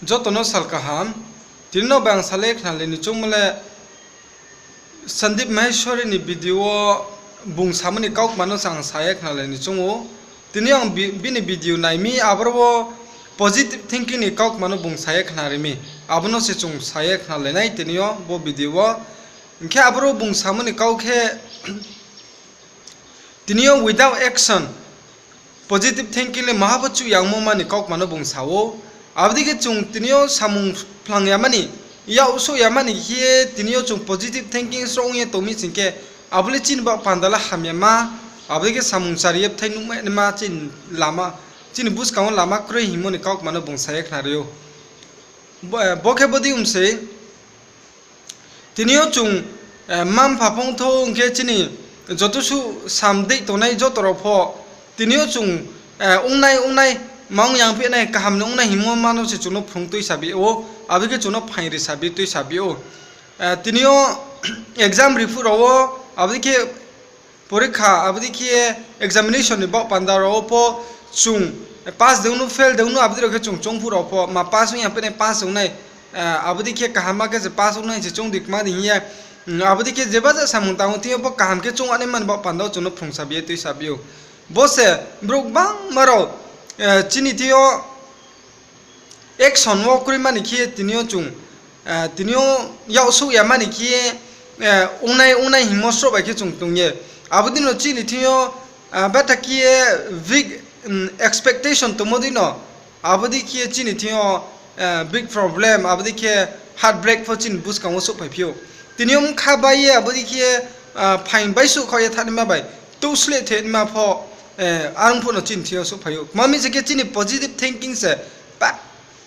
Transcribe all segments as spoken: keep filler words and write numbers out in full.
Joto no sal kaham. Tini no bai ang salai khnalai ni choungmo le Sandeep Maheshwari ni video wo bung samo ni kaukma no se ang sa ye khnalai ni choung ou. Tini yo ang bi-, bini video nai mi, aboro wo positive thinking ni kaukma no bung sa ye khnari mi. Abo no se chung sa ye khnalai nai tini yo bo video wo. Hing khe aboro bung samo ni kau khe, tini yo without action, positive thinking le maha pho chuh yangmo ma ni kaukma no bung sa ou. Abo dei khe chung tini yo samung phlang ya mani, yak souh ya mani khe ye tini yo chung positive thinking sroh ong ye tong mi sing khe, abo le chini baoh panda le hamya ma, abo dei khe samung chari ye bthai nuhmai naima chini lama, chini buskang wo lama kroi hingmo ni kaukma no bung sa ye khnari ou. Bo, bo khe bodei ong sei. Tini yo chung, eh, mma-mpha phongthou ong khe chini joto suh sam deih tongnai joto rao pho, tini yo chung, eh, ongnai, ongnai, ma ong yang phi nai, kaham ni ongnai hingmo ma no se chung no phrung tuisa bi ou, abo dei khe chung no phaing risa bi tuisa bi ou. Eh, tini yo exam ri phuh rao wo, abo dei khe porikha, abo dei khe examination ni baoh panda rao wo pho chung, eh, pass de ong no, fail de ong no, abo dei rao khe chung choung phuh rao pho, ma pass ong ya phi nai, pass ong nai, eh, abo dei khe kaham ma khe se pass ong nai se choung di kma di hing ye, mm, abo dei khe jeba ja samung tang ou, tini yo pho kaham khe choung anaima ni baoh panda wo chung no phrungsa bi ye tuisa bi ou. Bo se brouh gbangma rao, eh, chini thing yo action wo kroi mani khe tini yo chung, eh, tini yo yak souh ya mani khe, eh, ongnai, ongnai hingmo sroh bai khe chung tong ye. Abo dei no chini thing yo, eh, betha khe ye big, mm, expectation tongmo dei no, abo dei khe chini thing yo, eh, big problem, abo dei khe heartbreak pho chini buskang wo souhphai phi ou. Tini yo bkha bai ye, abo dei khe, eh, phaing bai suh khaoh ye thanngnaima bai, touh sleh thehnaima pho, eh, arong phuh no chini thing yo souhphai ou. Kma mi se khe chini positive thinking se, pa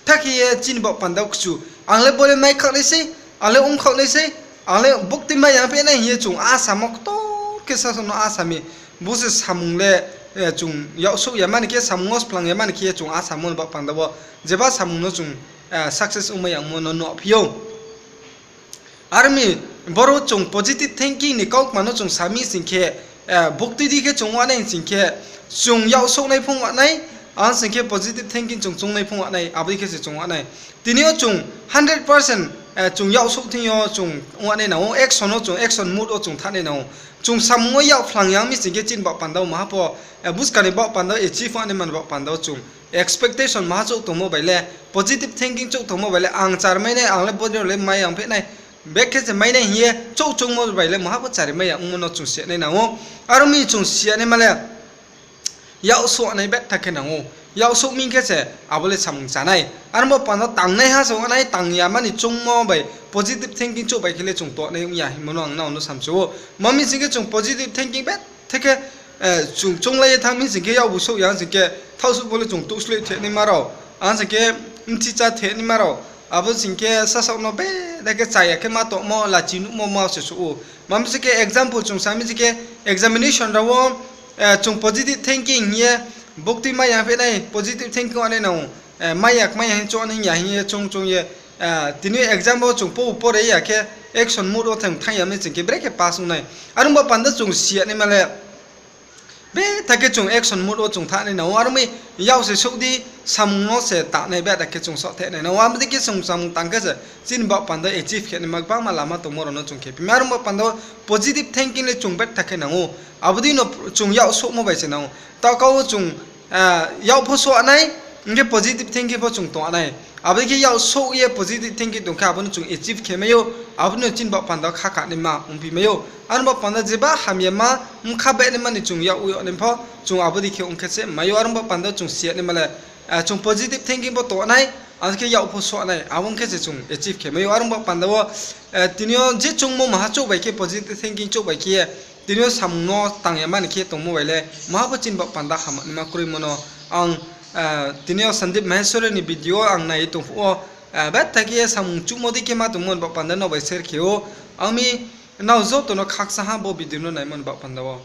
tha khe ye chini baoh panda wo kchu. Ang le bo le mai khaoh nai sei, ang le ong khaoh nai sei, ang le buktui mai yang phi nai hing ye chung a samo ktor khe sasaoh no a sa mi. Bo se samung le, eh, chung yak souh ya mani khe, samung no sphlang ya mani khe ye chung a samo ni baoh panda wo jeba samung no chung, eh, success ongmai yangmo no nuh phi ou. Aro mi boro chung positive thinking ni kaukma no chung sa mi sing khe, eh, buktui di khe chung wanai sing khe, chung yak souhnai phung wanai, ang sing khe positive thinking chung choungnai phung wanai, abo dei khe se chung wanai. Tini yo chung hundred percent, eh, chung yak souh thing yo chung wanai nang ou, action wo chung, action mode wo chung thanai nang ou. Chung samung wo yak phlang yang mi sing khe chini baoh panda wo maha pho, eh, buskang ni baoh panda wo achieve anaima ni baoh panda wo chung expectation maha chouh tongmo bai le, positive thinking chouh tongmo bai le, ang chari mai nai, ang le bo dei rao le mai yang phi nai, bek khe se mai nai hing ye chouh choungmo bai le maha pho chari mai ya ongmo no chung si ya nai nang ou. Aro mi chung si ya naima le, yak souh nai betha khe nang ou. Yak souh mi khe se abo le samung chá nai. Aro bo panda tangnaiha se ong nai, tang ya mani choungmo bai positive thinking chouh bai khe le chung tongnai ong ya hingmo no ang nrao no samchu ou. Ma mi sing khe chung positive thinking betha khe, eh, chung chounglai ye thanng mi sing khe yakbu souh ya sing khe, thaohsuh pho le chung touh sleh thehnaima rao, ang sing khe mthi chá thehnaima rao, abo sing khe sasaoh no betha khe chaya khe ma tongmo, lachi nuhmo ma se souh ou. Ma mi sing khe example chung sa mi sing khe examination rao wo, eh, chung positive thinking hing ye, buktui mai ya phi nai positive thinking wanai nang ou, eh, mai ya kmai ya hing choung nai ya hing ye choung choung ye, eh, tini exam wo chung po pore ya khe action mode wo thang thanng ya mi sing khe brekhe pass ong nai. Aro bo panda chung si ya naima le, betha khe chung action mode wo chung thanai nang ou. Aro mi yak se souh di, samung no se tanai betha khe chung souhtheh nai nang ou. Abo dei khe chung samung tang khe se chini baoh panda achieve khe naima gbangma lama tongmo rao no chung khe phi mai. Aro bo panda wo positive thinking le chung betha khe nang ou. Abo dei no chung yak souhmo bai se nang ou. Taoh kau wo chung, ah, yak pho souh nai, hing khe positive thinking pho chung tong nai. Abo dei khe yak souh ye positive thinking tong khe abo no chung achieve khe mai ou, abo no chini baoh panda wo kha kanaima ongphi mai ou. Aro baoh panda jeba hamyama, bkha bai naima ni chung yak ong yag nai pho, chung abo dei khe ong khe se mai ou. Aro baoh panda wo chung si ya naima le, ah, chung positive thinking pho tong nai, abo khe yak pho souh nai, abo ong khe se chung achieve khe mai ou. Aro baoh panda wo, eh, tini yo je choungmo maha chouh bai khe positive thinking chouh bai khe ye, tini yo samung no tang ya mani khe tongmo bai le, maha pho chini baoh panda hamya naima kroimo no ang, eh, tini yo Sandeep Maheshwari ni video wo ang nai ye tong phuh wo, eh, betha khe ye samung chuhmo dei khe ma tongmo ni baoh panda nrao bai share khe ou. Ang mi nrao joto no khakchang ha bo video no naimo ni baoh panda wo.